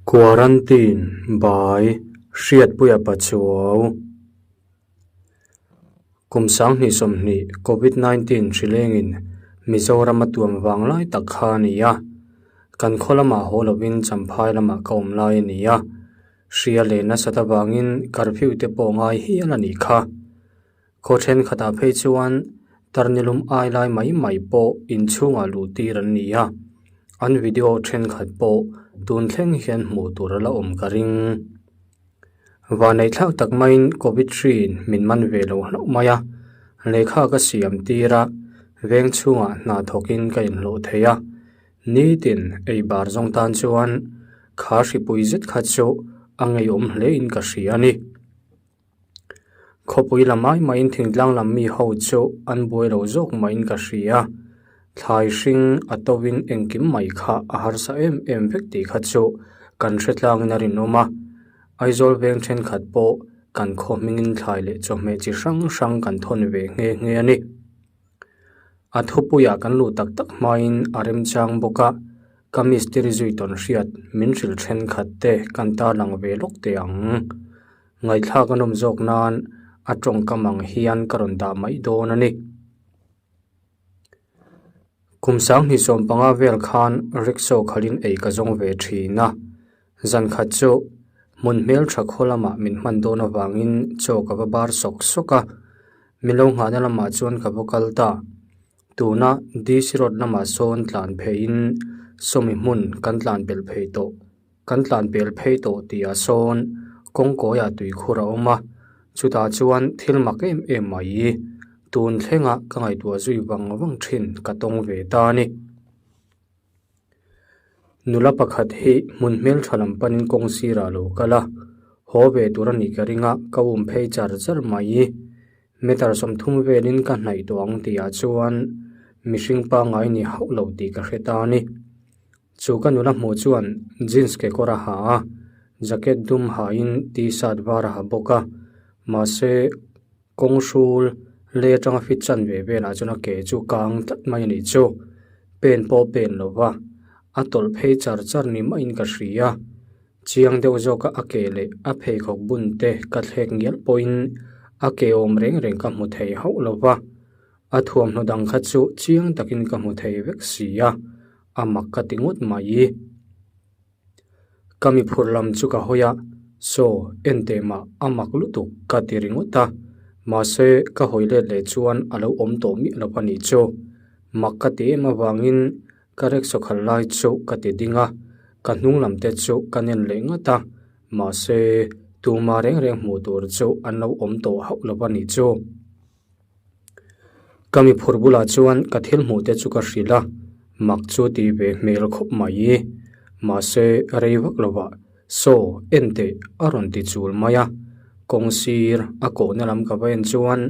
Quarantine by Hriatpuia Pachuau Kum 2020 Covid 19 hri lengin Mizoram a tuam vang lai tak kha a ni a, kan khaw lamah haw lovin Champhai lamah ka awm lai a ni a, hria leh nasat avangin curfew te pawh ngai hial a nih kha. Khaw thenkhatah phei chuan tarnilum ai lai mai mai pawh inchhungah luh tir an ni a, an video thenkhat pawh tun thleng hian hmuh tur a la awm ka ring. Vanneihthlak tak maiin Covid hriin min man ve lo hlauh mai a, lehkha ka siam tir a, veng chhungah hna thawkin ka inhlawh thei a, nitin ei bar zawng tan chuan kha hripui zet kha chu a ngeiawm hlein ka hria a ni. Khawpui lam ai mahin thingtlang lam mi ho chu an buai lo zawk mahin ka hria. Thlai hring a tovin engkim mai kha a harsa em em vek tih kha chu kan hre tlangin a rinawm a. Aizawl veng thenkhat pawh kan khaw hmingin thlai leh chawhmeh chi hrang hrang kan thawn ve nghe nghe a ni. A thupuiah kan luh tak tak hmain a remchang bawk a, ka mistiri zui tawn hriat min hrilh thenkhat te kan tarlang ve lawk teh ang. Ngaihthlak a nawm zawk nan a tawngkam ang hian ka rawn dah mai dawn a ni. Kum 2015 vel khan rickshaw khalin ei ka zawng ve thin a, zan khat chu hmun hmeltha khaw lamah min hman dawn avangin chaw ka va bar sawk sawk a, min lo nghahna lamah chuan ka va kal ta. Tuna DC Road lamah sawn tlan pheiin sawmi hmun kan tlan pelh phei tawh. Kan tlan pel phei tawh tihah sawn kawngkawiah tuikhur a awm a, chutah chuan thil mak em em mai tun thlengah ka ngaihtuah zui vang vang thin ka tawng ve ta a ni. Nula pakhat hi hmun hmeltha lam panin kawng sirah a lo kal a, haw ve tur a nih ka ring a, ka um phei char char mai. Meter 30 velin ka hnaih tawh ang tihah chuan mihring pangngai ni hauh lo tih ka hre ta a ni. Chu ka nula hmuh chuan jeans kekawr a ha a, jacket dum hain t-shirt var a ha bawk a, mahse kawng hrul lei atanga fit chan ve velah chuan a ke chu kang tlat mai a nih chu. Pen pawh pen lo va, a tawlh phei char char ni maiin ka hria. Chiang deuh zawka a ke leh a pheikhawk bun te ka thlek ngial pawhin a ke awm reng reng ka hmu thei hauh lo va. A thuamhnaw dang kha chu chiang takin ka hmu thei vek si a, a mak ka ti ngawt mai. Ka mi phur lam chu ka hawi a, Saw, en teh mah, a mak lutuk ka ti ringawt a. Mahse, ka hawi let leh chuan a lo awm tawh miah lo a nih chu. Mak ka ti em avangin ka rickshaw khalh lai chu ka ti ding a, ka hnung lam te chu ka nen leh ngawt a. Mahse, tumah reng reng hmuh tur chu an lo awm tawh hauh lo a nih chu. Ka mi phur bulah chuan ka thil hmuh te chu ka hrilh a, mak chu ti ve hmel khawp mai. Mahse rei vak lovah Saw en teh a rawn ti chul mai a, kawng sir a kawhna lam ka va en chuan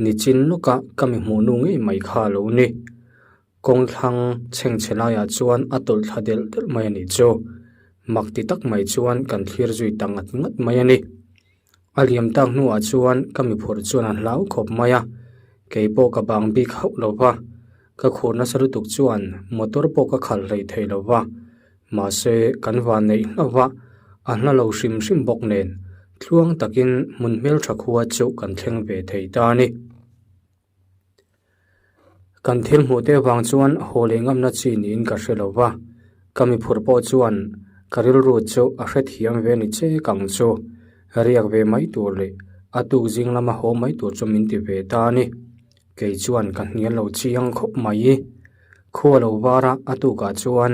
nichin lawka ka mi hmuh nu ngei mai kha a lo ni. Kawng thlang chhengchhe laiah chuan a tawlh thla delh delh mai a nih chu. Mak ti tak mai chuan kan thlir zui ta ngat ngat mai a ni. A liam tak hnuah chuan ka mi phurh chuan a hlau khawp mai a, kei pawh ka bang bik hauh lo va, ka khur nasa lutuk chuan motor pawh ka khalh hlei thei lo va, mahse kan van neih hlauh va, a hla lo hrim hrim bawk nen tluang takin hmun hmeltha khua chu kan thleng ve thei ta a ni. Kan thil hmuh te avang chuan haw leh ngamna chi niin ka hre lo va, ka mi phurh pawh chuan ka rilru chu a hrethiam ve ni che kang chu riak ve mai tur leh a tuk zing lama haw mai tur chu min ti ve ta a ni. Kei chuan ka hnial lo chiang khawp mai. Khua lo vara a tukah chuan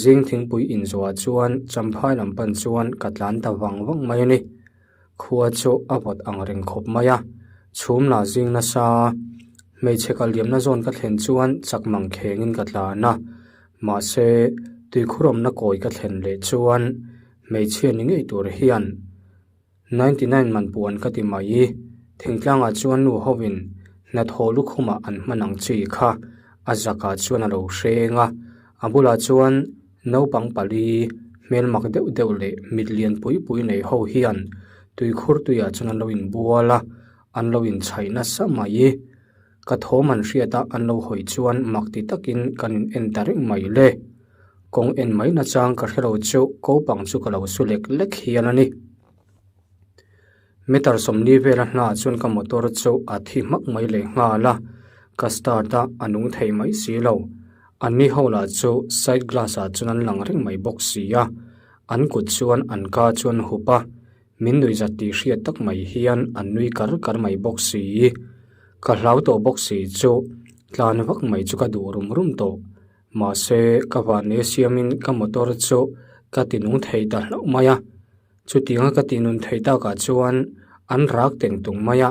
zing thingpui inzawhah chuan Champhai lam pan chuan ka tlan ta vang vang mai a ni. Khua chu a vawt ang reng khawp mai a, chhum lah zing nasa. Hmeichhe kal liamna zawn ka thlen chuan chak mang khengin ka tlan a, mahse tuikhurawmna kawi ka thlen leh chuan hmeichhia ni ngei tur hian 99 man puan ka ti mai. Thingtlangah chuan nu hovin hnathawh lukhumah an hman ang chi kha a zakah chuan a lo hreng a, a bulah chuan Naupang pali, hmelmak deuh deuh leh mit lian pui pui nei ho hian tuikhur tuiah chuan an lo inbual a, an lo inchhaih nasa mai. Ka thawm an hriat a an lo hawi chuan mak ti takin kan in en ta reng mai le. Kawng en mai nachang ka hre lo chu kopang chu ka lo su lek lek hian a ni. Meter 40 vela hnaah chuan ka motor chu a thi hmak mai leh nghal a, ka start a, a nung thei mai si lo. Anni ho lah chu side glass ah chuan an lang reng mai bawk si a, an kut chuan an ka chuan hup a, min nuih zat tih hriat tak mai hian an nui kar kar mai bawk si. Ka hlau tawh bawk si chu tlan vak mai chu ka duh rum rum tawh. Mahse ka vanleh siamin ka motor chu ka ti nung thei ta hlauh mai a. Chutianga ka tih nun theih takah chuan an rak teng tung mai a,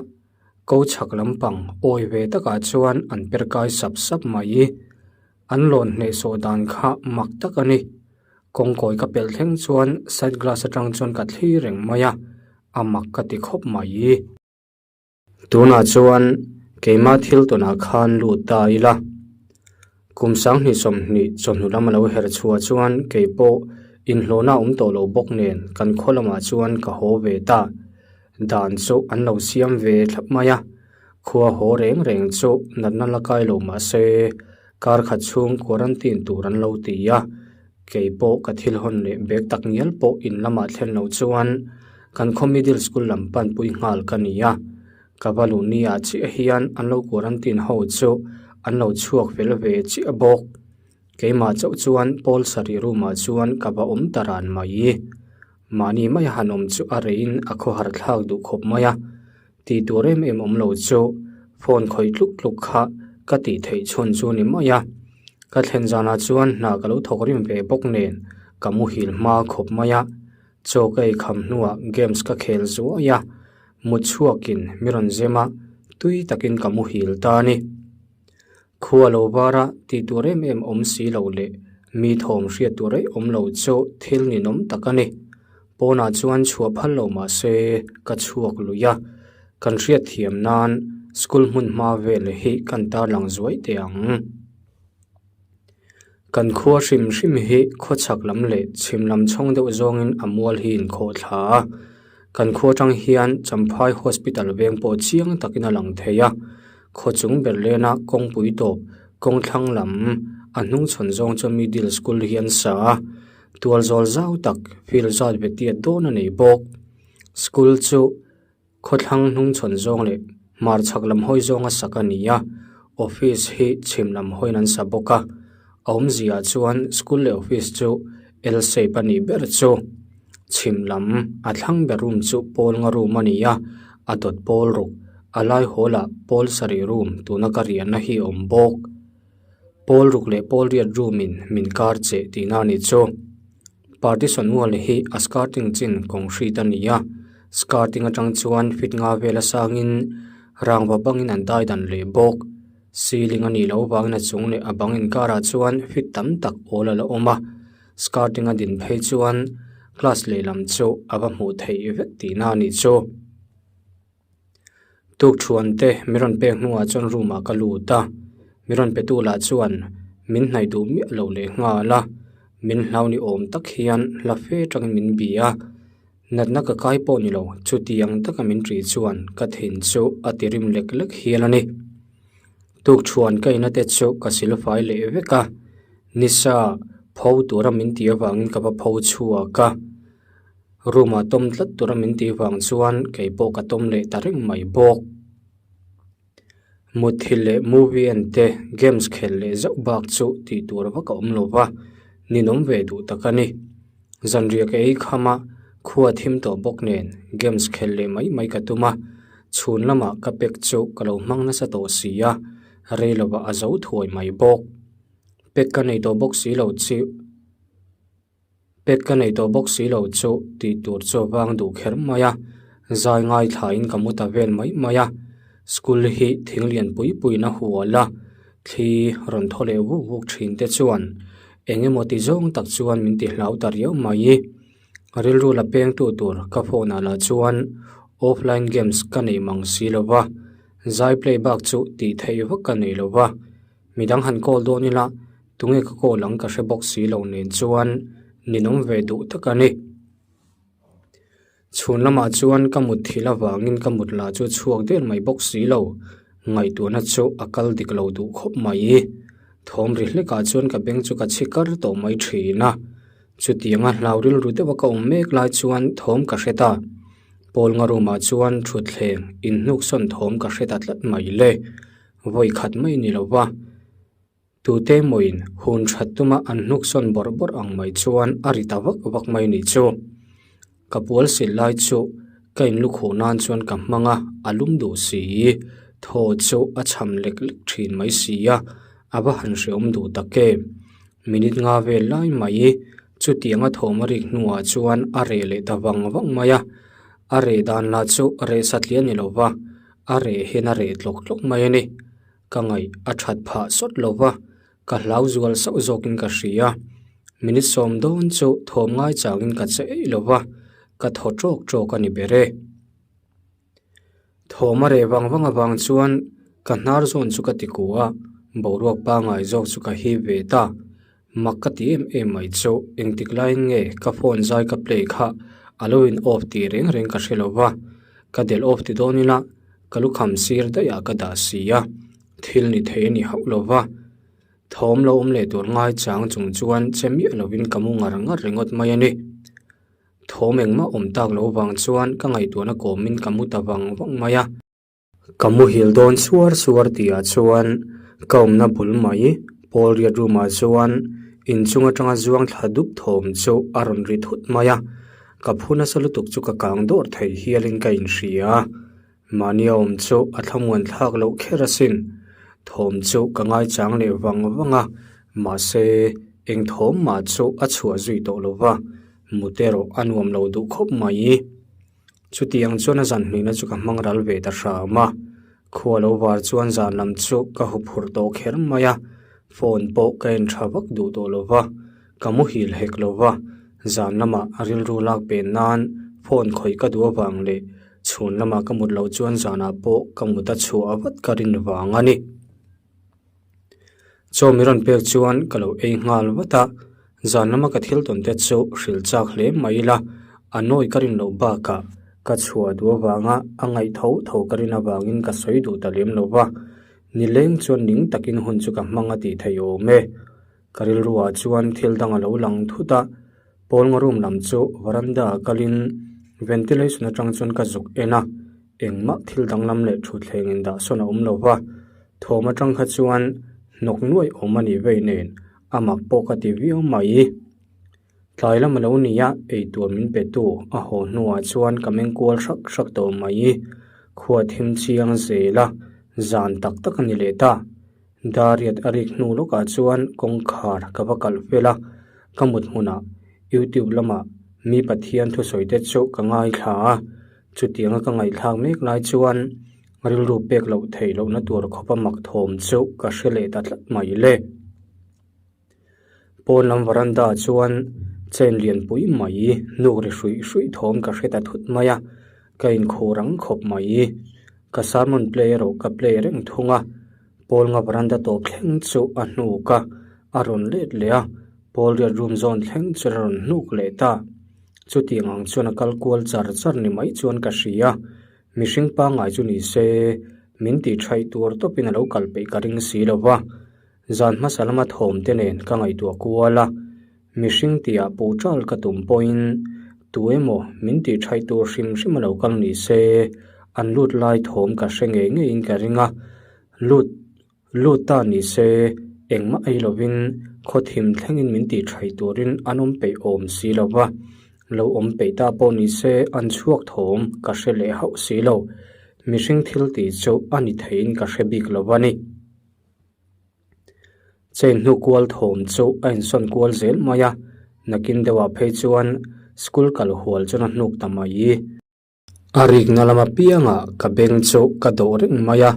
ko chhak lampang awi ve takah chuan an per kai sap sap mai i, an lawn hnehsawh dan kha mak tak a ni. Kawngkawi ka pelh thleng chuan side glass atang chuan ka thli reng mai a, a mak ka ti khawp mai. Tunah chuan keimah thil tawnah khan lut ta ila. Kum 2020 chawhnu lam a lo her chhuah chuan kei pawh inhlawhna a awm tawh lo bawk nen kan khaw lamah chuan ka haw ve ta. Dan chu an lo siam ve thlap mai a, khua haw reng reng chu natna la kai lo mah se kar khat chhung quarantine tur an lo ti a. Kei pawh ka thil hawn leh bag tak ngial pawh in lamah thlen loh chuan kan khaw middle school lam panpui nghal ka ni a. Ka va luh ni ah chiah hian an lo quarantine ho chu an lo chhuak fel ve chiah bawk. Keimah chauh chuan pawl sarih room ah chuan ka va awm ta ran mai. Mahni mai han awm chu a reiin a khawhar thlak duh khawp mai a. Tih tur em em awm lo chu phone khawih tluk tluk kha ka tih theih chhun chu ni mai a. Ka thlen zanah chuan hna ka lo thawk rim ve bawk nen ka muhil hma khawp mai a. Chaw ka ei kham hnuah games ka khel zuai a, mut chhuakin mi rawn zem a, tui takin ka muhil ta a ni. Khua lo bara tih tur em em awm si lo leh mi thawm hriat tur eih awm lo chu thil ninawm tak a ni. Pawnah chuan chhuah phal lo mah se ka chhuak lui a, kan hriat thiam nan school hmun hma vel hi kan tarlang zuai teh ang. Kan khua hrim hrim hi khawchhak lam leh chhim lam chhawng deuh zawngin a mual hi inkhawh thla a. Kan khua atang hian Champhai Hospital veng pawh chiang takin a lang thei a. Khaw chung ber lena kawngpui tawp kawng thlang lam a hnung chhawn zawng chu Middle School hi an sa a. Tual zawl zau tak field zat ve tiat dawn a nei bawk. School chu. Khawthlang hnung chhawn zawng leh hmar chhak lam hawi zawnga sak a ni a, office hi chhim lam hawiin an sa bawk a, a awmziah chuan school leh office chu L shape a nih ber chu. Chhim lam a thlang ber room chu pawl nga room a ni a, a dawt pawl ruk, a lai hawl ah pawl sarih room tuna ka riahna hi a awm bawk. Pawl ruk leh pawl riat room in min kar cheh tihna a nih chu. Partition wall hi a skirting chin concrete a ni a, skirting atang chuan feet nga vel a sangin rangva bangin an dai dan leh bawk. Ceiling a nih loh avangin a chung leh a bang inkarah chuan feet tam tak awl a la awm a, skirting a din phei chuan class lehlam chu a va hmuh theih vek tihna a nih chu. Tukṭhuan te mi rawn pek hnuah chuan room ah ka lut a, mi rawn pe tu lah chuan min hnaih duh miah lo leh nghal a, min hlau ni awm tak hian hla fe tangin min bi a, natna ka kai pawh ni lo chutiang taka min ṭih chuan ka thin chu a ti rim lek lek hial a ni. Tukṭhuan ka ina te chu ka sil fai leh vek a, nisa pho tura min tih avangin ka va pho chhuak a. Room ah tawm tlat tura min tih vang chuan kei pawh ka tawm leh ta reng mai bawk. Mutthilh leh movie en te, games khelh leh zauh bak chu tih tur vak a awm lo va, ninawm ve duh tak a ni. Zanriah ka ei kham a, khua thim tawh bawk nen games khelh leh mai mai ka tum a, chhun lamah ka pack chu ka lo hmang nasa tawh si a, rei lovah a zo thuai mai bawk. Pack ka nei tawh bawk si lo chu. Pek ka nei tawh bawk si lo chu tih tur chu a vang duh kher mai a, zai ngaithlain ka mu ta vel mai mai a. School hi thing lian pui puiin a hual a, thli rawn thaw leh vuk vuk thin te chuan eng emaw ti zawng tak chuan min ti hlau ta riau mai. Rilru la pengtu tur ka phone ah lah chuan offline games ka nei mang si lo va, zai play bak chu tih theih vak ka nei lo va. Midang han call dawn ila tunge ka call ang ka hre bawk si lo nen chuan ninawm ve duh tak a ni. Chhun lamah chuan ka mut thil avangin ka mut lah chu chhuak der mai bawk si lo, ngaihtuahna chu a kal dik lo duh khawp mai. Thawm ri hlekah chuan ka beng chu ka chhi kar tawh mai thin a. Chutianga hlau rilru deuha ka awm mek lai chuan thawm ka hre ta. Pawl nga room ah chuan thutthleng inhnuksawn thawm ka hre ta tlat mai le. Vawi khat mai ni lo va. Tute mawiin hun that tuma an hnuksawn bawrh bawrh ang mai chuan a ri ta vak vak mai ni chu. Ka pual sil lai chu ka inlukhuh nan chuan ka hmang a, a lum duh si. Thaw chu a cham lek lek thin mai si a, a va han hreawm duh tak em. Minute nga vel lai mai chutianga thawm a rik hnuah chuan a reh leh ta vang vang mai a. A reh dan lah chu reh satliah ni lo va, a reh hian a reh tlawk tlawk mai a ni. Ka ngaih a that phah sawt lo va, ka hlau zual sauh zawkin ka hria. Minute sawm dawn chu thawm ngai changin ka che eih lo va, ka thaw tawk tawk a ni ber e. Thawm a reh vang vang avang chuan ka hnar zawn chu ka ti ku a, boruak pangai zawk chu ka hip ve ta. Mak ka ti em em mai chu engtik laiin nge ka phone zai ka play kha a lo in off tih reng reng ka hre lo va, ka delh off ti dawn ila ka lukham sir daih ah ka dah si a, thil ni thei a ni hauh lo va. Thawm lo awm leh tur ngai chang chung chuan che miah lovin ka mu ngar ngar ringawt mai a ni. Thawm engmah awm tak lo vang chuan ka ngaihtuahna kawmin ka mu ta vang vang mai a. Ka muhil dawn suar suar tihah chuan ka awmna bul mai Paul riat room ah chuan inchung atanga zuang thla dup thawm chu a rawn ri thut mai a. Ka phu nasa lutuk chu ka kang dawr thei hialin ka inhria a. Mahni a awm chu a thlamuan thlak loh kher asin. Thawm chu ka ngaichang leh vang vang a, mahse eng thawm mah chu a chhuah zui tawh lo va, mut erawh a nuam lo duh khawp mai. Chutiang chuan a zan hnihna chu ka hmang ral ve ta hram a, khua lo var chuan zan lam chu ka hu phurh tawh kher mai a, phone pawh ka en tha vak duh tawh lo va, ka muhil hek lo va, zan lamah a rilru lak pen nan phone khawih ka duh avang leh chhun lamah ka mut loh chuan zanah pawh ka mut a chhuah vat ka rin vang a ni. Chaw mi rawn pek chuan ka lo ei nghal vat a, zan lama ka thil tawn te chu hrilh chak hle mai ila, a nawi ka rin loh bakah ka chhuah duh avanga a ngaih tho tho ka rin avangin ka sawi duh ta lem lo va, nileng chuan ning takin hun chu ka hmang a tih theih awm e. Ka rilruah chuan thil dang a lo lang thut a, Pawnga room lam chu veranda ah kalin ventilation atang chuan ka zuk en a, engmah thil danglam leh thutthleng indahsawn a awm lo va, thawm atang kha chuan hnawk nuaih awm a nih vei nen a mak pawh ka ti viau mai. Tlai lam a lo ni a, eitur min pe tu a haw hnuah chuan ka meng kual hrak hrak tawh mai. Khua thim chiang zel a, zan tak tak a ni leh ta. Dariat a rik hnu lawkah chuan kawngkhar ka va kalh fel a, ka mut hmunah YouTube lamah mi Pathian thusawi te chu ka ngaithla a, chutianga ka ngaihthlak mek lai chuan rilru pek loh theih lohna tur khawpa mak thawm chu ka hre leh ta tlat mai le. Pawn lam veranda chuan chain lianpui mai hnuk ri hruih hruih thawm ka hre ta thut mai a, ka inkhur ang khawp mai. Ka sermon play erawh ka play reng thung a, Pawl nga veranda tawp thleng chu a hnuk a, a rawn let leh a, Pawl riat room zawn thleng chu a rawn hnuk leh ta. Chutiang ang chuan a kal kual char char ni mai chuan ka hria. Mihring pangngai chu ni se, min tih thaih tur tawpin a lo kal peih ka ring si lo va. Zan hmasa lama thawm te nen ka ngaihtuah kual a, mihring tihah puh ṭal ka tum pawhin tu emaw min tih ṭhaih tur hrim hrim a lo kal ni se, an lut lai thawm ka hre ngei ngeiin ka ring a, lut lut ta ni se engmah ei lovin khaw thim thlengin min tih ṭhaih turin an awm peih awm si lo va, lo awm peih ta pawh ni se an chhuak thawm ka hre leh hauh si lo, mihring thil tih chu a ni theiin ka hre bik lo va ni. Chain hnu kual thawm chu a insawn kual zel mai a, nakin deuhah phei chuan school kal hual chuan a hnuk ta mai. A rikna lam apiangah ka beng chu ka dawh reng mai a,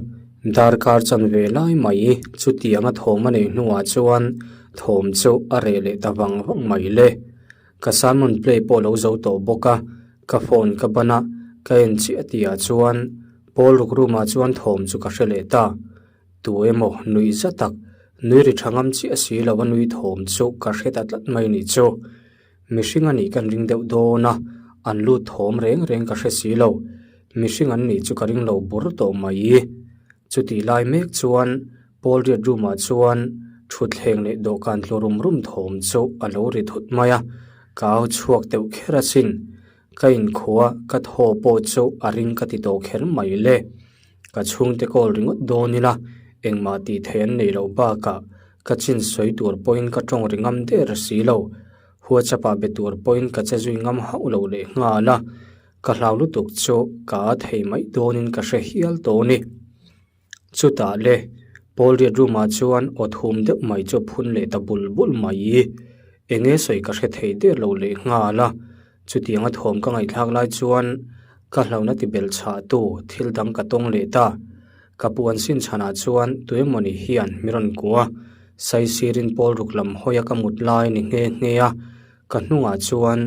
darkar chan ve lai mai chutianga thawm a neih hnuah chuan thawm chu a reh leh ta vang vang mai le. Ka sermon play pawh lo zo tawh bawk a, ka phone ka ban a, ka en chiah tihah chuan Paul ruk room ah chuan thawm chu ka hre leh ta. Tu emaw nuih za tak, nui ri tha ngam chiah si lo a nui thawm chu ka hre ta tlat mai nih chu. Mihring a nih kan ring deuh dawn a, an lut thawm reng reng ka hre si lo. Mihring an nih chu ka ring lo bur tawh mai. Chutih lai mek chuan Paul riat room ah chuan Thutthleng leh dawhkan tlu rum rum thawm chu a lo ri thut mai a, ka au chhuak deuh kher asin. Ka inkhua ka thaw pawh chu a ring ka ti tawh kher mai le. Ka chhungte call ringawt dawn ila engmah tih theih an neih loh bakah ka chin sawi tur pawhin ka tawng ri ngam der si lo. WhatsApp ah be tur pawhin ka che zui ngam hauh lo leh nghal a, ka hlau lutuk chu ka a thei mai dawnin ka hre hial tawh a ni. Chutah le, Paul riat room ah chuan aw thum deuh mai chu a phun leh ta bul bul mai. Enge sawi ka hre thei der lo leh nghal a, chutiang a thawm ka ngaihthlak lai chuan ka hlauhna ti belh chhah tu thil dang ka tawng leh ta. Ka puan sin chhanah chuan tuemawni hian mi rawn kuah a, saisirin pawl ruk lam hawi a ka mut lai ni nghe nghe a, ka hnungah chuan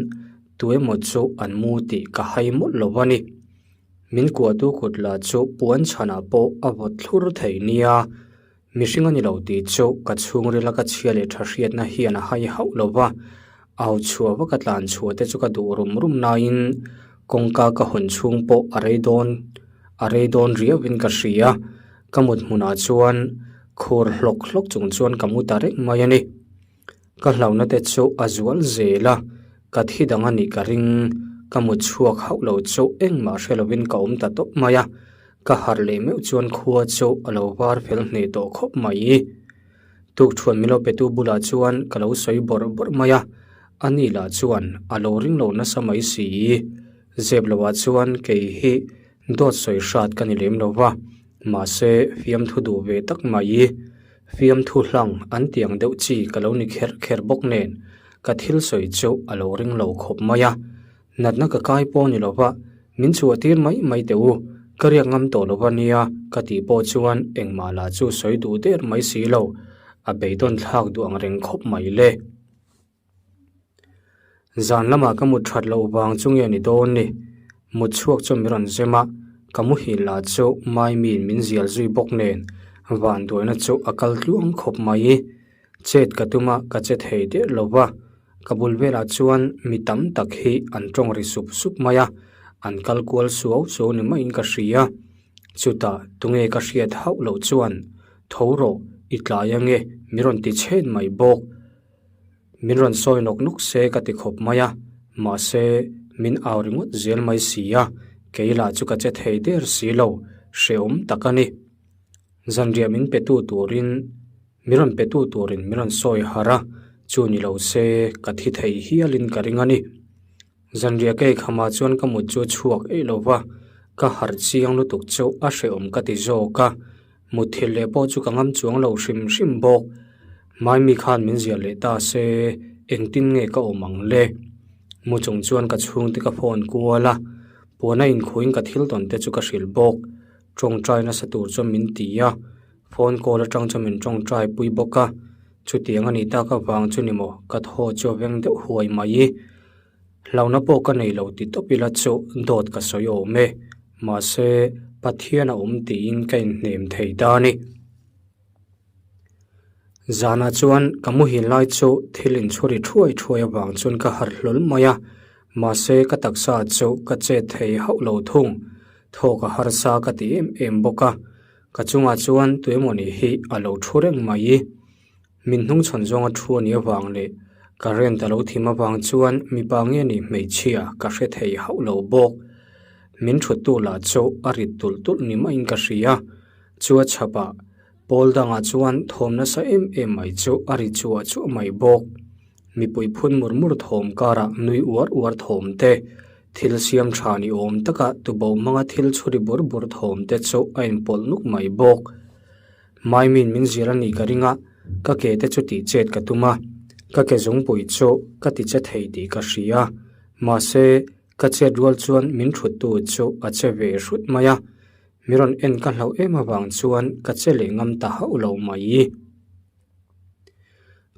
tuemaw chu an mu tih ka hai mawlh lo a ni. Min kuahtu kut lah chu puan chhanah pawh a vawt thlur thei nia. Mihring a ni lo tih chu ka chhungrila ka chhia leh tha hriatna hian a hai hauh lo va, au chhuah vaka tlan chhuah te chu ka duh rum rum naiin kawngka ka hawn chhung pawh a rei dawn a rei dawn riauin ka hria. Ka mut hmunah chuan khur hlawk hlawk chung chuan ka mu ta reng mai a ni. Ka hlauhna te chu a zual zel a, ka thi dang a nih ka ring. Ka mut chhuak hauh lo chu engmah hre lovin ka awm ta tawp mai a, ka harh leh meuh chuan khua chu a lo var fel hneh tawh khawp mai. Tukṭhuan min lo petu bulah chuan ka lo sawi bawrh bawrh mai a, ani lah chuan a lo ring lo nasa mai si. Zep lohah chuan kei hi dawt sawi hrat ka ni lem lo va, mahse fiamthu duh ve tak mai. Fiamthu hlang an ti ang deuh chi ka lo ni kher kher bawk nen ka thil sawi chu a lo ring lo khawp mai a, natna ka kai pawh ni lova min chhuah tir mai mai teh u, ka riak ngam tawh lova nia ka tih pawh chuan engmah lah chu sawi duh der mai si lo, a beidawn thlak duh ang reng khawp mai le. Zan lamah ka mut that loh vang chu nge ni dawn ni? Mut chhuak chu mi rawn zem a, ka muhil lah chu Maimiin min zial zui bawk nen vanduaina chu a kal tluang khawp mai. Chet ka tum a, ka che thei der lo va, ka bul velah chuan mi tam tak hi an tawng ri sup sup mai a, an kal kual suau suau ni maiin ka hria. Chutah tunge ka hriat hauh loh chuan tho rawh i tlai ange mi rawn ti chhen mai bawk. Min rawn sawi nawk nawk se ka ti khawp mai a, mahse min au ringawt zel mai si a, kei lah chu ka che thei der si lo, hrehawm tak a ni. Zanriah min petu turin, min rawn petu turin min rawn sawi harh a, chu ni lo se ka thi thei hialin ka ring a ni. Zanriah ka eikham ah chuan ka mut chu a chhuak eih lo va, ka harh chiang lutuk chu a hrehawm ka ti zawk a, Mutthilh leh pawh chu ka ngam chuang lo hrim hrim bawk. Maimi khan min ziah leh ta se, engtin nge ka awm ang le? Mu chung chuan ka chhungte ka phone kual a, puana inkhuin ka thil tawn te chu ka hrilh bawk. Tawngtai nasa tur chuan min ti a, phone call atang chuan min tawngtai pui bawk a. Chutiang a nih tak avang chu ni maw ka thaw chu a veng deuh huai mai. Hlauhna pawh ka nei lo ti tawp ila chu dawt ka sawi awm e. Mahse, Pathian a awm tiin ka inhnem thei ta a ni. Zanah chuan ka muhil lai chu thil inchhuri thuai thuai avang chuan ka harh hlawl mai a, mahse ka taksa chu ka chet thei hauh lo thung. Thawk a harsa ka ti em em bawk a, ka chungah chuan tuemawni hi a lo thu reng mai. Min hnungchhawn zawnga thu a nih avang leh current a lo thim avang chuan mipa nge nih hmeichhia ka hre thei hauh lo bawk. Min thuttu lah chu a rit tulh tulh ni maiin ka hria. Chu a chhapah pawl dangah chuan thawm nasa em em mai chu a ri chuah chuah mai bawk. Mipui phun mur mur thawm karah nui uar uar thawm te, thil siam tha ni awm taka tuboh hmanga thil chhuri bur bur thawm te chu a inpawlh nuk mai bawk. Maimin min zir a nih ka ring a, ka ke te chu tih chet ka tum a, ka ke zungpui chu ka ti che thei tih ka hria. Mahse, ka chet rual chuan min thuttu chu a che ve hrut mai a, mi rawn en ka hlauh em avang chuan ka che leh ngam ta hauh lo mai.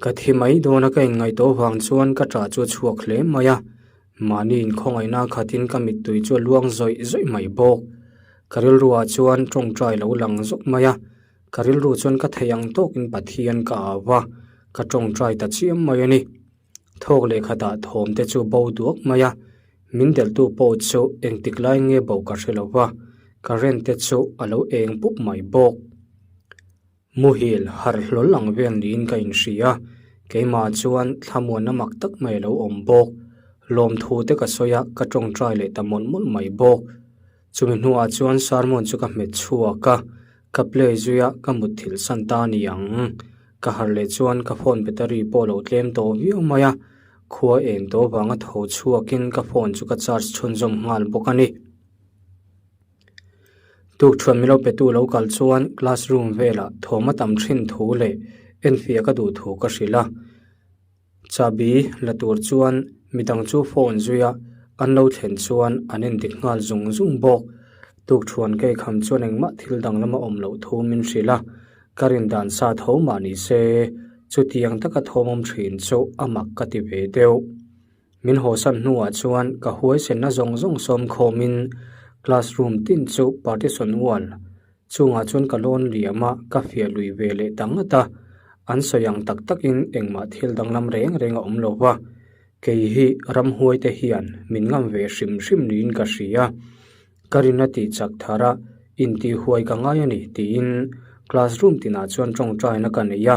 Ka thi mai dawn a ka inngaihtuah avang chuan ka ṭah chu a chhuak hle mai a, mahni inkhawngaihna khatin ka mittui chu a luang zawih zawih mai bawk. Ka rilruah chuan ṭawngṭai lo lang zawk mai a, ka rilru chuan ka thei ang tawkin Pathian ka au va, ka ṭawngṭai ta chiam mai a ni. Thawk leh khatah thawm te chu bo duak mai a, min delhtu pawh chu engtik lai nge bo ka hre lo va, current te chu a lo eng pup mai bawk. Muhil harh hlawl ang vel niin ka inhria. Keimah chuan thlamuanna mak tak mai a lo awm bawk. Lawmthu te ka sawi a, ka tawngtai leh ta mawlh mawlh mai bawk. Chumi hnuah chuan sermon chu ka hmet chhuak a, ka play zui a, ka mutthilh san ta a ni ang. Ka harh leh chuan ka phone battery pawh a lo tlem tawh viau mai a, khua en tawh avanga tho chhuakin ka phone chu ka charge chhunzawm nghal bawk a ni. Tukṭhuan milo petu lo kal chuan classroom velah thawm a tam thin thu leh enfiah ka duh thu ka hrilh a. Chahbi la tur chuan midang chu phone zui a, an lo thlen chuan an endik nghal zung zung bawk. Tukṭhuan ka eikham chuan engmah thil danglam a awm loh thu min hrilh a, ka rin dan sa tho mah ni se, chutiang taka thawm awm thin chu a mak ka ti ve deuh. Min hawsan hnuah chuan ka huaisenna zawng zawng sawm khawmin classroom tin chu partition wall chungah chuan ka lawn liam a, ka fiah lui ve leh ta ngat a. An sawi ang tak takin engmah thil danglam reng reng a awm lo va, kei hi ramhuai te hian min ngam ve hrim hrim niin ka hria. Ka rin a tih chak thar a, intihhuai ka ngai a ni tiin classroom tinah chuan tawngtaina ka nei a,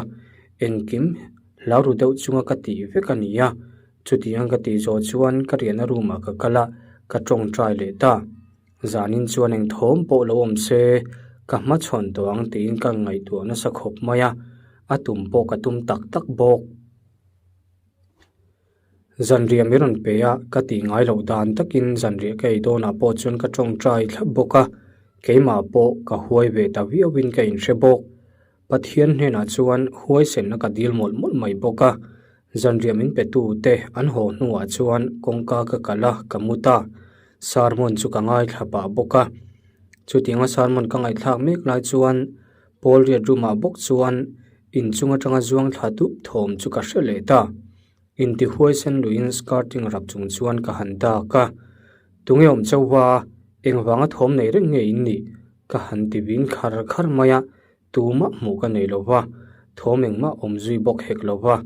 engkim hlau ru deuh chunga ka tih vek a ni a, chutiang ka tih zawh chuan ka riahna room ah ka kal a, ka tawngtai leh ta. Zanin chuan eng thawm pawh lo awm se, ka hmachhawn tawh ang tiin ka ngaihtuah nasa khawp mai a, a tum pawh ka tum tak tak bawk. Zanriah min rawn pe a, ka tih ngai loh dan takin zanriah ka ei dawnah pawh chuan ka tawngtai thlap bawk a, keimah pawh ka huai ve ta viauin ka inhre bawk. Pathian hnenah chuan huaisenna ka dil mawlh mawlh mai bawk a, zanriah min pe tu te an haw hnuah chuan kawngka ka kalh a, ka mu ta. Sermon chu ka ngaithla pah bawk a, chutianga sermon ka ngaihthlak mek lai chuan Paul riat room ah bawk chuan inchung atanga zuang thla dup thawm chu ka hre leh ta. Intihuaisen luiin skirting rap chung chuan ka han dak a, Tunge awm chauha engvanga thawm nei reng nge in nih? ka han ti vin khar khar mai a, tumah hmuh ka nei lo va, thawm engmah awm zui bawk hek lo va,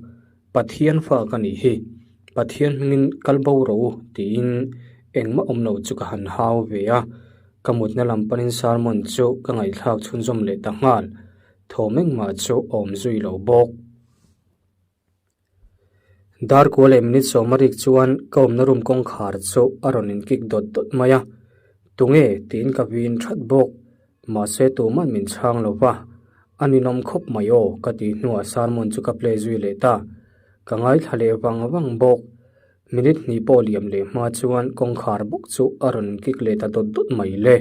Pathian fa ka nih hi, Pathian hmingin kal bo rawh u tiin engmah awm lo chu ka han hau ve a, ka mutna lam panin sermon chu ka ngaihthlak chhunzawm leh ta nghal, thawm engmah chu awm zui lo bawk. Darkua leh minute sawma rik chuan ka awmna room kawngkhar chu a rawn inkik dawt dawt mai a, tunge tiin ka vin that bawk. Mahse tuman min chhang lo va, a ninawm khawp mai aw ka tih hnuah sermon chu ka play zui leh ta. Ka ngaithla leh vang vang bawk. Minute hnih pawh liam leh hma chuan kawngkhar bawk chu a rawn inkik leh ta dawt dawt mai le.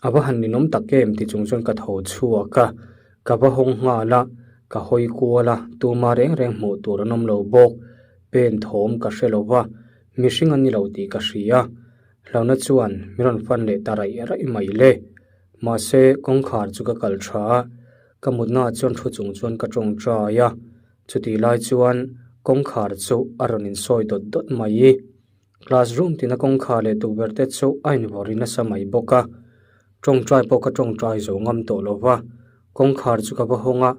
A va han ninawm tak em ti chung chuan ka tho chhuak a, ka va hawng nghal a, ka hawi kual a, tuma reng reng hmuh tur an awm lo bawk. Pen thawm ka hre lo va, mihring an ni lo tih ka hria. Hlauhna chuan min rawn fan leh ta raih raih mai le. Mahse, kawngkhar chu ka kal tha a, ka mutna chuan thu chung chuan ka tawngtai a, chutih lai chuan kawngkhar chu a rawn insawi dawt dawt mai. Classroom tina kawngkhar leh tukverh te chu a invawrh nasa mai bawk a, tawngtai pawh ka tawngtai zo ngam tawh lo va, kawngkhar chu ka va hawng a,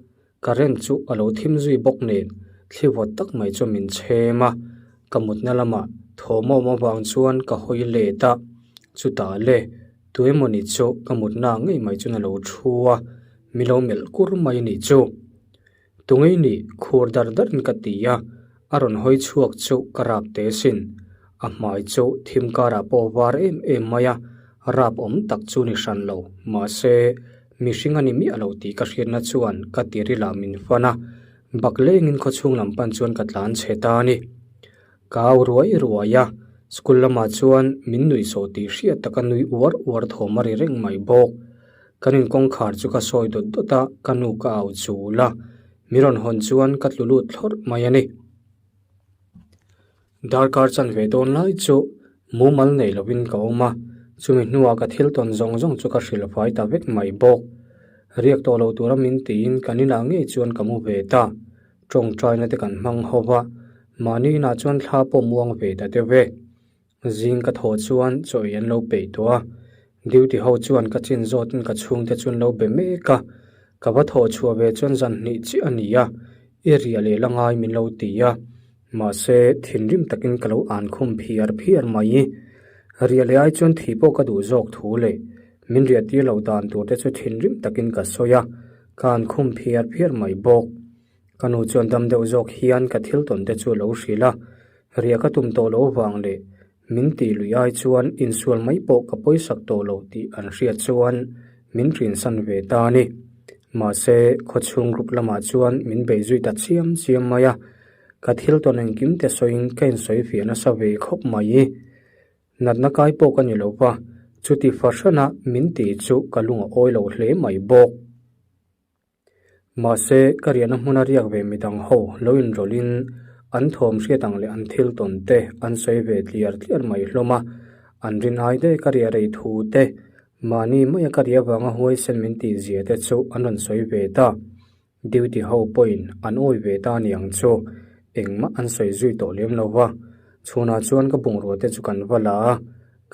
current chu a lo thim zui bawk nen thli vawt tak mai chu min chhem a, ka mutna lamah thawm a awm avang chuan ka hawi let a, chutah le tuemawni chu ka mutna ngei mai chuan a lo thu a, mi lo melh kur mai a nih chu. Tungei nih khur dar darin ka ti a, a rawn hawi chhuak chu ka rap teh sin. A hmai chu thim karah pawh var em em mai a, rap awm tak chu ni hran lo. Mahse, mihring a ni miah lo tih ka hriatna chuan ka tirilah min fan a, bak lengin khawchhung lam pan chuan ka tlan chhe ta a ni. Ka au ruai ruai a, school lamah chuan min nuihsawh tih hriat taka nui uar uar thawm a ri reng mai bawk. Kan inkawngkhar chu ka sawi dawt dawt a, ka nu ka au chul a, mi rawn hawn chuan ka tlu lut thlawrh mai a ni. Darkar chan ve dawn lai chu mumal nei lovin ka awm a, chumi hnuah ka thil tawn zawng zawng chu ka hrilh fai ta vek mai bawk. Riak tawh lo tura min tiin kan inah ngei chuan ka mu ve ta. Tawngtaina te kan hmang ho va, mahni inah chuan thla pawh muang ve ta deuh e. Zing ka thawh chuan chaw ei an lo peih tawh a, duty ho chuan ka chin zawtin ka chhungte chu an lo be mek a, ka va thawh chhuah ve chuan zan hnih chiah a ni a, i riah leh la ngai min lo ti a, mahse thinrim takin ka lo an khum phiar phiar mai. Riah leh ai chuan thih pawh ka duh zawk thu leh min riah tir loh dan tur te chu thinrim takin ka sawi a. Ka han khum phiar phiar mai bawk. Ka nu chuan dam deuh zawk hian ka thil tawn te chu a lo hrilh a, riah ka tum tawh loh vang leh min tih lui ai chuan insual mai pawh ka pawisak tawh lo tih an hriat chuan min rinsan ve ta a ni. Mahse, khawchhung group lamah chuan min bei zui ta chiam chiam mai a, ka thil tawn engkim te sawiin ka insawi fiah nasa ve khawp mai. Natna kai pawh ka ni lo va, chuti fahrana min tih chu ka lung a awi lo hle mai bawk. Mahse, ka riahna hmuna riak ve midang ho lo inrawlhin an thawm hriat ang leh an thil tawn te an sawi ve tliar tliar mai hlawm a, an rin ai daih ka riah rei thu te, mahni maia ka riah vanga huaisen min tih zia te chu an rawn sawi ve ta. Duty ho pawhin an awi ve ta niang chu engmah an sawi zui tawh lem lo va, chhunah chuan ka bungrua te chu kan va la a,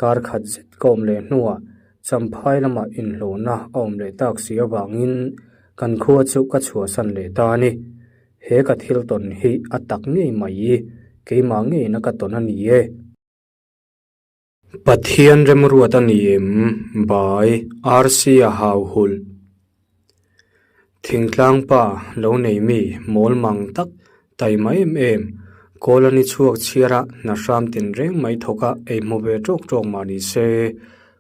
kar khat zet ka awm leh hnuah Champhai lamah inhlawhna a awm leh tak si avangin kan khua chu ka chhuahsan leh ta a ni. He ka thil tawn hi a tak ngei mai i, keimah ngeina ka tawn a ni e. Pathian remruat a ni em? By RC a hau hulh. Thingtlang pa lo nei mi mawl mang tak taima em em, kawl a ni chhuak chhiar a hna hram tin reng mai thawk a ei hmu ve tawk tawk mah ni se,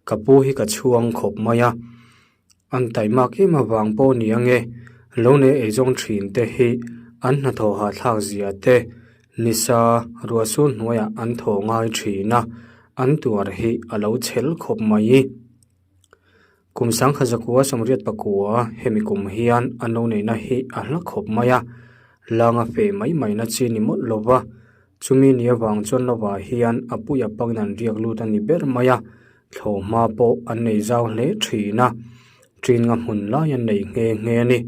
ka pu hi ka chhuang khawp mai a. An taimak em avang pawh ni ange, lo nei eizawng thin te hi an hnathawh hahthlak zia te, nisa ruahsur hnuaiah an thaw ngai thin a, an tuar hi a lo chhel khawp mai. Kum sangkhat zakua sawmriat pakua hemi kum hian a no neihna hi a hla khawp mai a, langa feh mai mai na chi ni mawlh lo va, chumi ni avang chuan lovah hian a puia pakin an riak lut a ni ber mai a, thlawhhma pawh an nei zau hle thin a, ṭin nga hmun lai an nei nghe nghe a ni.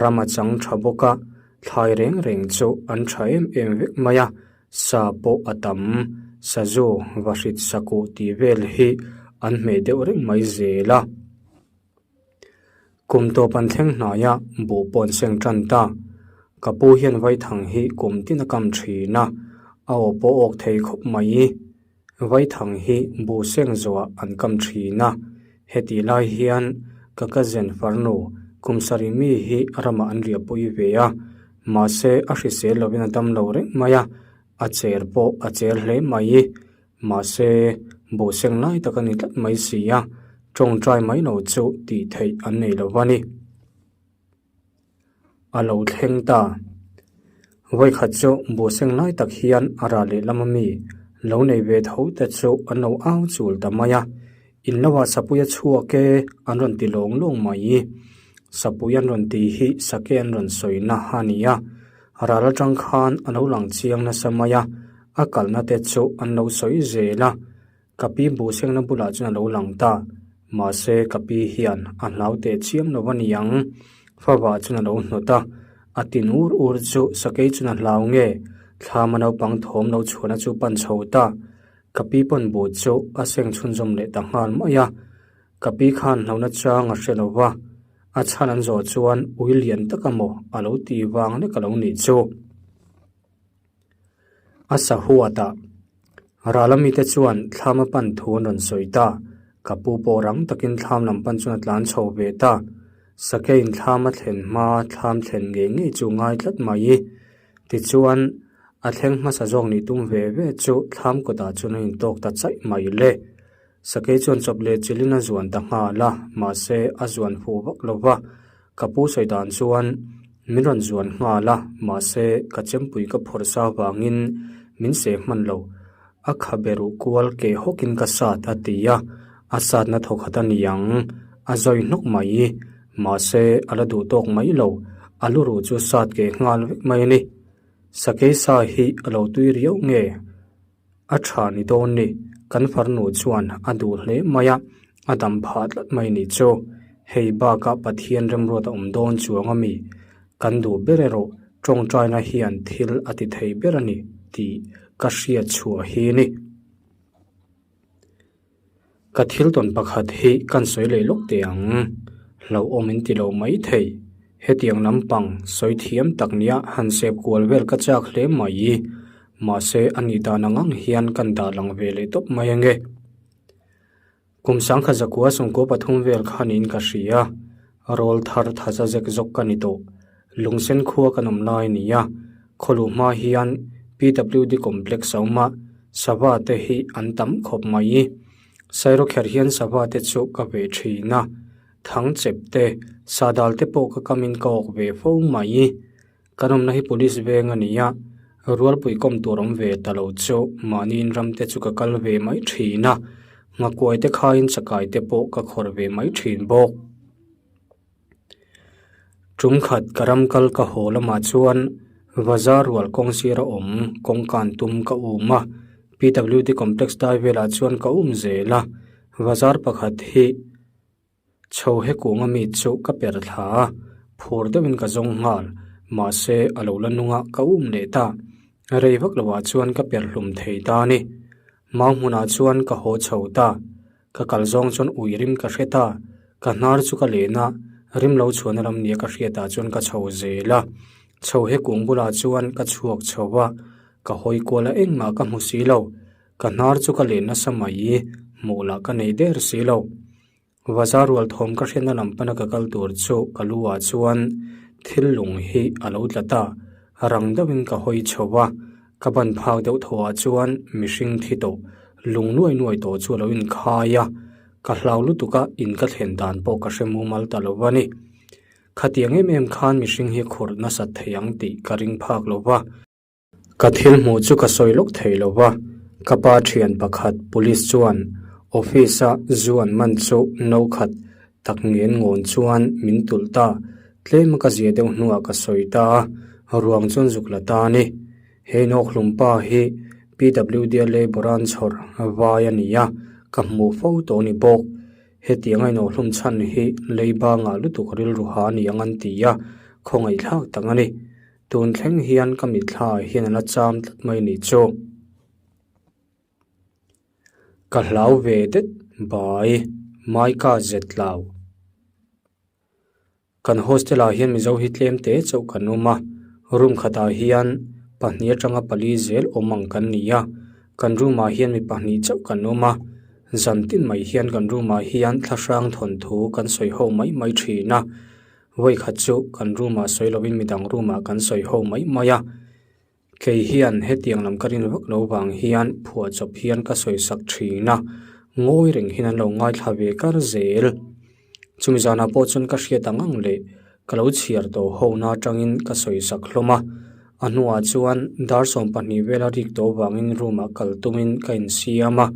Ram a chang tha bawk a, thlai reng reng chu an tha em em vek mai a, Sa pawh a tam, sazu, vahrit sakuh tih vel hi an hmeh deuh reng mai zel a. Kum tawp an thleng hnai a, buh pawh an seng tan ta. Ka pu hian vaithang hi kum tin a kam thin a, a aw pawh awk thei khawp mai. Vaithang hi buh seng zawhah an kam thin a, hetih lai hian ka cousin farnu kum sarih mi hi ramah an riahpui ve a, Mahse, a hrisel lovin a dam lo reng mai a, a cher pawh a cher hle mai. Mahse, buhseng lai tak a ni tlat mai si a, tawngtai mai lo chu tih theih an nei lo va ni. A lo thleng ta. Vawikhat chu buhseng lai tak hian a rah lehlam a mi lo nei ve tho te chu an lo au chul ta mai a. In lo ah sapui a chhuak e, an rawn ti lawng lawng mai. Sapui an rawn ti hi sake an rawn sawi na a ni a, ral atang khan a lo lang chiang nasa mai a, a kalna te chu an lo sawi zel a. Ka pi buhsengna bulah chuan a lo lang ta, mahse ka pi hian a hlau teh chiam lo a ni ang. Favah chuan a lo hnawt a, a tin ur ur chu sakei chuan a hlau nge, thlama naupang thawm lo chhuahna chu pan chho ta. Ka pi pawn bu chu a seng chhunzawm leh ta nghal mai a, ka pi khan hlauhna chang a hre lo va, a chhan an zawh chuan ui lian tak amaw a lo ti vang lek a lo nih chu. A sahuat a, ral a mite chuan thlam a pan thu an rawn sawi ta, ka pu pawh rang takin thlam lam pan chuan a tlan chho ve ta, sakeiin thlam a thlen hma thlam thlen ngei ngei chu ngai tlat mai. Tichuan, a thleng hmasa zawk nih tum ve ve chu thlam kawtah chuan a intawk ta chaih mai le. Sakei chuan chawp leh chilhin a zuan ta nghal a, mahse a zuan fuh vak lo va. Ka pu sawi dan chuan min rawn zuan nghal a, mahse ka chempui ka phawrh sa vangin min seh hman lo. A khabe ruh kual ke hawkin ka sat a ti a, a satna thawkhat a ni ang, a zawi hnawk mai. Mahse, a la duh tawk mai lo, a lu ruh chu sat ke nghal vek mai a ni. Sakei sa hi a lo tui riau nge? A tha ni dawn ni, kan farnu chuan a duh hle mai a, a dam phah tlat mai ni chu. Hei bakah Pathian remruat a awm dawn chuang a mi? Kan duh ber erawh tawngtaina hian thil a ti thei ber a ni tih ka hriat chhuah hi ni. Ka thil tawn pakhat hi kan sawi leh lawk teh ang. Hlauhawm in ti lo mai thei. Hetiang lampang sawi thiam tak nia han sep kual vel ka chak hle mai. Mahse a nih dan ang ang hian kan dah lang ve leh tawp mai ange. Kum sangkhat zakua sawmkua pathum vel kha niin ka hria. Rawl thar thaza zek zawk ka ni tawh. Lungsen khua kan awm lai a ni a, khawluh hma hian PWD complex a awm a, sava te hi an tam khawp mai. Sairawkherh hian sava te chu ka ve thin a, thang chep te, sahdal te pawh ka kamin ka awk ve fo mai. Kan awmna hi police veng a ni a, rualpui kawm tur awm ve ta lo chu mahniin ram te chu ka kal ve mai thin a, nghakuai te khaiin chakai te pawh ka khawrh ve mai thin bawk. Tum khat ka ram kal ka haw lamah chuan Vaza rual kawng sira awm kawngkan tum ka um a, PWD complex dai velah chuan ka um zel a, Bazar pakhat hi Chho he kung ami chu ka per thla a, phur deuhin ka zawng nghal, mahse a lo la nung a ka um leh ta. Rei vak loah chuan ka per hlum thei ta a ni. Mau hmunah chuan ka haw chho ta. Ka kal zawng chuan ui rim ka hre ta. Ka hnar chu ka len a, rim lo chhuahna lam nia ka hriatah chuan ka chho zel a. Chho he kung bulah chuan ka chhuak chho a, ka hawi kual a engmah ka hmu si lo. Ka hnar chu ka len nasa mai, hmuh lah ka nei der si lo. Vaza rual thawm ka hriatna lam pana ka kal tur chu ka lu ah chuan thil lung hi a lo tla ta. Rang deuhin ka hawi chho a, ka ban phak deuh thaw ah chuan mihring thi tawh lung nuai nuai tawh chu a lo inkhai a, ka hlau lutuk a in ka thlen dan pawh ka hre mumal ta lo a ni. Khatiang em em khan mihring hi khurh nasat thei ang tih ka ring phak lo va. Ka thil hmuh chu ka sawi lawk thei lo va, ka pa thian pakhat police chuan office a zu an man chu no khat tak ngen ngawn chuan min tulh ta, tlem a ka zia deuh hnuah ka sawi ta a, ruang chuan zuk la ta a ni. He inawkhlum pa hi PWD a labour an chhawr vai a ni a, ka hmuh fo tawh a ni bawk. Hetiang a inawkhlum chhan hi leiba ngah lutuk rilru ha a ni ang an ti a, khawngaihthlak tak a ni. Tun thleng hian ka mitthla ah hian a la cham tlat mai ni chu. Ka hlau ve det bai Maika zet lo. Kan hostel ah hian Mizo hi tlem te chauh kan awm a, room khatah hian pahnih atanga pali zel awm ang kan ni a, kan room ah hian mi pahnih chauh kan awm a, zan tin mai hian kan room ah hian thlahrang thawnthu kan sawi ho mai mai thin a. Vawi khat chu kan room ah sawi lovin midang room ah kan sawi ho mai mai a, kei hian hetiang lam ka rin vak lo vang hian phuahchawp hian ka sawi sak thin a, ngawi reng hian an lo ngaithla ve kar zel. Chumi zanah pawh chuan ka hriat ang ang leh ka lo chhiar tawh ho na atangin ka sawi sak hlawm a, a hnuah chuan dar 12 vela rik tawh vangin room ah kal tumin ka insiam a,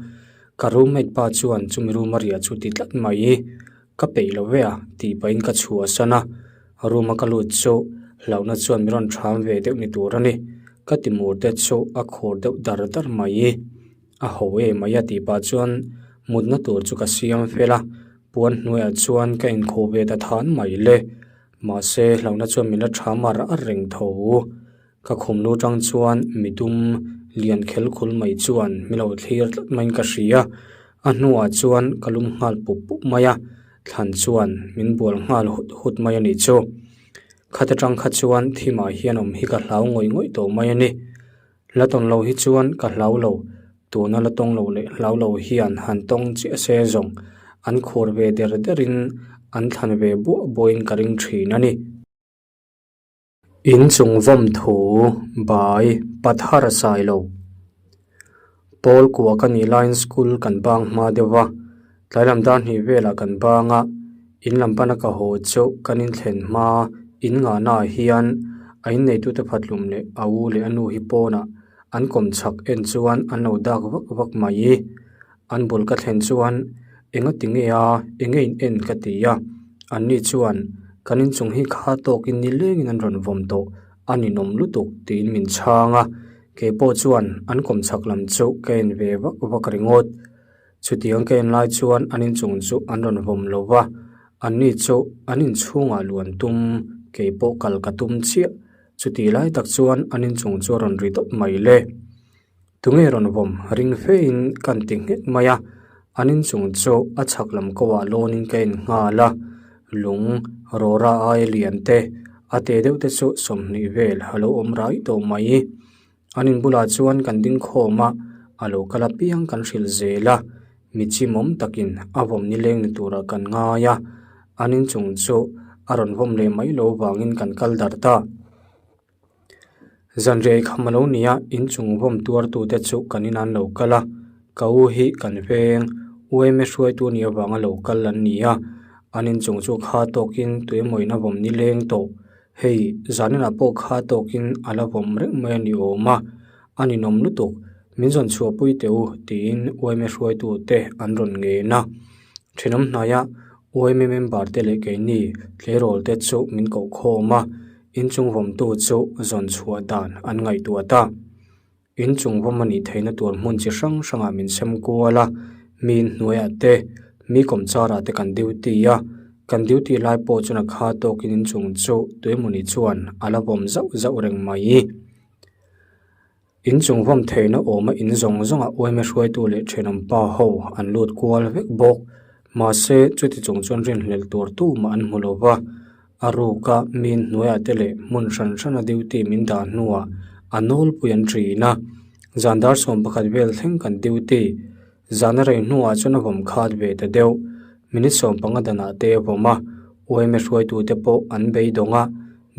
ka roommate pa chuan chumi room a riah chu ti tlat mai. Ka peih lo ve a, tih pahin ka chhuah san a, room a ka lut chu hlauhna chuan min rawn ṭham ve deuh ni tur a ni. Ka timur te chu a khur deuh dar dar mai. A ho e mai a tih pah chuan mutna tur chu ka siam fel a, puan hnuaiah chuan ka inkhuh ve ta than mai le. Mahse hlauhna chuan min la ṭham ar ar reng tho. Ka khum lu tang chuan midum lian khel khul mai chuan mi lo thlir tlat maiin ka hria. A hnuah chuan ka lum nghal pup pup mai a, thlan chuan min bual nghal hut hut mai a nih chu. Khat atang kha chuan thimah hian awm hi ka hlau ngawih ngawih tawh mai a ni. La tawn lo hi chuan ka hlau lo, tuna la tawng lo leh hlau lo hian han tawng chiah se zawng an khur ve der derin an thlan ve buah buahin ka ring thin a ni. In chung vawm thu bai pathar a sai lo. Pawl kua ka nih laiin school kan bang hma deuh va, tlai lam dar hnih velah kan bang a, in lam pana ka haw chu kan inthlen hma in ngahna ah hian a inneitute phatlum leh a u leh a nu hi pawnah an kawm chhak en chuan an lo dak vak vak mai. An bul ka thlen chuan enga ti nge a, enge in en ka ti a, anni chuan kan inchung hi kha tawkin ni lengin an rawn vawm tawh, a ninawm lutuk tiin min chhang a, kei pawh chuan an kawm chhak lam chu ka en ve vak vak ringawt. Chutiang ka en lai chuan an inchung chu an rawn vawm lo va, anni chu an inchhungah luan tum, kei pawh kal ka tum chiah, chutih lai tak chuan an inchung chu a rawn ri dawt mai le. Tunge rawn vawm ring fein kan ti nghet mai a, an inchung chu a chhak lam ko ah lawnin ka en nghal a, lung rawra aia lian te a te deuh te chu 20 vel a lo awm rai tawh mai. An in bulah chuan kan ding khawm a, a lo kal apiang kan hrilh zel a, mi chimawm takin a vawm nileng ni turah kan ngai a, an inchung chu. A rawn vawm leh mai lo vangin kan kal darh ta. Zanriah i kham a lo ni a, inchung vawm tuartute chu kan inah an lo kal a, ka u hi kan veng UMA hruaitu a nih avanga lo kal an ni a, an inchung chu kha tawkin tuemawin a vawm ni leng tawh. Hei, zaninah pawh kha tawkin a la vawm reng mai a ni awm a, a ninawm lutuk, min zawn chhuahpui teh u tiin UMA hruaitute an rawn ngen a. Thenawm hnaia UMA member te leh keini tleirawl te chu min koh khawm a, inchung vawmtu chu zawn chhuah dan an ngaihtuah ta. Inchung vawm a nih theihna tur hmun chi hrang hrangah min sem kual a, mi inhnuaiah te, mi kawmcharah te kan duty a, kan duty lai pawh chuan a kha tawkin inchung chu tuemawni chuan a la vawm zauh zauh reng mai. Inchung vawm theihna awma in zawng zawngah uaime hruaitu leh thenawm pa ho an lut kual vek bawk. Mahse, chuti chung chuan rinhlelh tur tumah an hmu lo va, a ruka mi hnuaiah te leh hmun hran hrana duty min dah hnuah a nawlpui an ṭin a. Zan dar 11 vel thleng kan duty. Zan a rei hnuah chuan a vawm khat ve ta deuh. Minute 15 danah te a vawm a, uaime hruaitute pawh an beidawng a,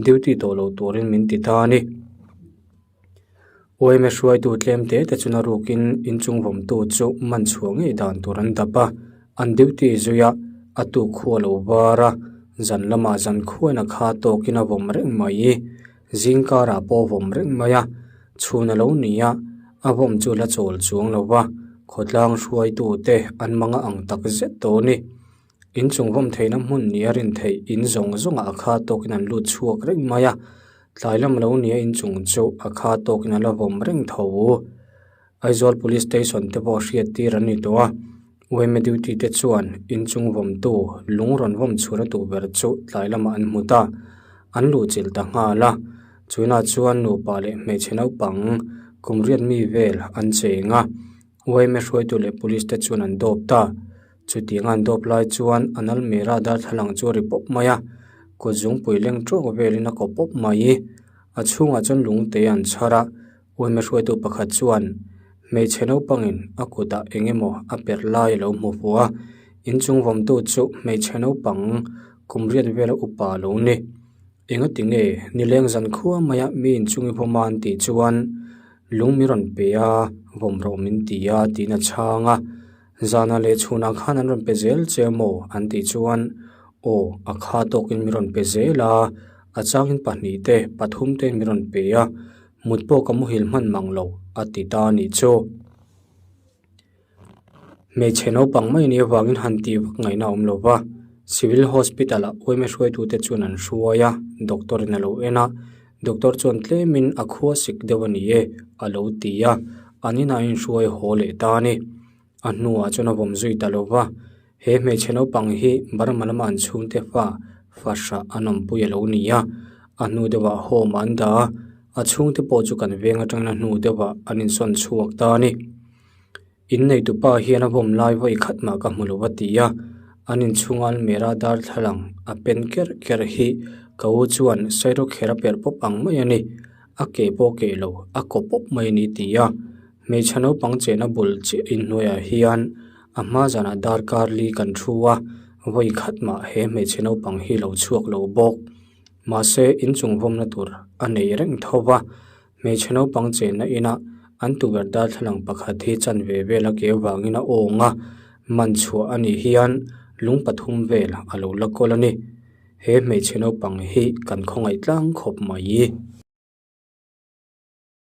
duty tawh lo turin min ti ta a ni. Uaime hruaitu tlem te te chuna rukin inchung vawmtu chu man chhuah ngei dan tur an dap a, an duty zui a, a tuk khu a lo var a, zan lamah zan khuain a kha tawkin a vawm reng mai, zing karah pawh a vawm reng mai a, chhun a lo ni a, a vawm chu la chawl chuang lo va, khawtlang hruaitu te an mang a ang tak zet tawh a ni. Inchung vawm theihna hmun nia rin theih in zawng zawngah a kha tawkin an lut chhuak reng mai a, tlai lam lo nia inchung chu a kha tawkin a la vawm reng tho. Aizawl Police Station te pawh hriat tir an ni tawh a, yma duty te chuan inchung vawmtu lung rawn vawm chhuahna tur ber chu tlai lamah an hmu ta, an luhchilh ta nghal a, chunah chuan nupa leh hmeichhe naupang kum riat mi vel an cheng a. Yma hruaitu leh police te chuan an dawp ta. Chutiang an dawp lai chuan an almirah darthlalang chu a ri pawp mai a, kut zungpui leng tawk velin a kaw pawp mai. A chhungah chuan lungte an chhar a, yma hruaitu pakhat chuan hmeichhe naupangin a kutah eng emaw a perh lai a lo hmu fuh a, inchung vawmtu chu hmeichhe naupang kum riat vela upa a lo ni. Engati nge nileng zan khua maia mi inchung i vawm a an tih chuan lung mi rawn pe a, vawm rawh min ti a tiin a chhang a. Zana leh chhunah khan an rawn pe zel che maw an tih chuan aw a kha tawkin mi rawn pe zel a, a changin pahnih te pathum te mi rawn pe a, mut pawh ka muhil hman mang lo a ti ta a nih chu. Hmeichhe naupang mai nih avangin han tih vak ngaihna a awm lo va, Civil Hospital ah uaime hruaitute chuan an hruai a, doctor in a lo en a, doctor chuan tlemin a khua sik deuh a ni e a lo ti a, an inah a inhruai haw leh ta a ni. A hnuah chuan a vawm zui ta lo va, he hmeichhe naupang hi Burma lama an chhungte fa fahrah an awmpui a lo ni a, a hnu deuhah home ah an dah a, a chhungte pawh chu kan veng atangin a hnu deuhah an insawn chhuak ta a ni. Inneitu pa hian a vawm lai vawi khat mah ka hmu lo a ti a, an inchhunga almira darthlalang a pen kerh kerh hi ka u chuan sairawkher a perh pawp ang mai a ni, a ke pawh keh lo, a kaw pawp mai a ni ti a, hmeichhe naupang chehna bul chiah inhnuaiah hian a hma zanah darkar li kan thu a, vawi khat mah he hmeichhe naupang hi lo chhuak lo bawk. Mahse inchung vawmna tur a nei reng tho va. Hmeichhe naupang chenna inah an tukverh darthlalang pakhat hi chanve vel a keu vangin a awng a, man chhuah a nih hian lung pathum vel a lo la kawl a ni. He hmeichhe naupang hi kan khawngaih tlang khawp mai.